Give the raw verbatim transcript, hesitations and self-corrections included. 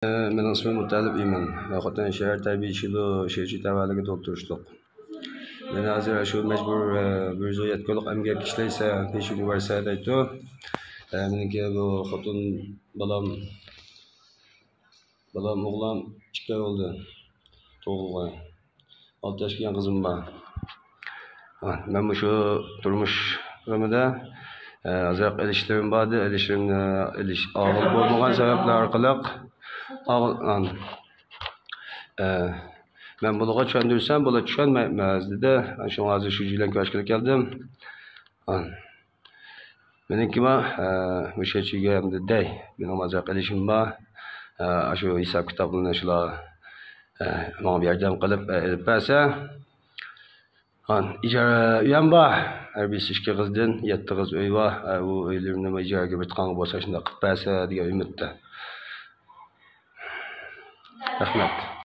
مېنىڭ ئىسمىم مۇتەللىپ ئىمىن. خوتەن شەھەر تەربىيە ئىشلىرى شىرجى تەۋەلىكىدە ئولتۇرۇشلۇق. مېنى ھازىر شۇ مەجبۇر، بىر يۈز يەتتە كۈنلۈك ئەمگەك ئىشلەيسەن، پېنسىيە بەرسە دەيتتى. مېنىڭكى بۇ خوتۇن بالام، بالام، ئوغلام ئىككى ئاي بولدى تۇغۇلغان. ئالتە ياشقا كىرگەن قىزىم بار. مەن مۇشۇ تۇرمۇش غېمىدە، ئازراق ئېلىشلىرىم بار ئىدى. ئېلىشلىرىمنى ئېلىش ئالغىلى بولمىغان سەۋەبلەر ئارقىلىق ئاغ-، ئان-، ئە، مەن بۇلارغا چۈشەندۈرسەم، بۇلار چۈشەنمەيمىز دېدى. شۇڭا ھازىر شۇ بىلەن كۆرۈشكىلى كەلدىم. ئان-، مېنىڭكىمۇ، ئە، مۇشۇ يەرگە ئەمدى دەي. مېنىڭ ئازراق ئېلىشىم بار. ئە، شۇ ھېساب كىتابلىرىنى شۇلار، ئە، ماڭا بىر ياردەم قىلىپ، ئە، ئېلىپ بەرسە. ئان، ئىجارە ئۆيەم بار. ھەر بىرسى ئىككى قىزدىن، يەتتە قىز ئۆي بار. ئە، ئۇ ئۆيلىرىمنى ئىجارىگە بېرىدىغانغا بولسا شۇنداق قىلىپ بەرسە دېگەن ئۈمىدتە. رەھمەت.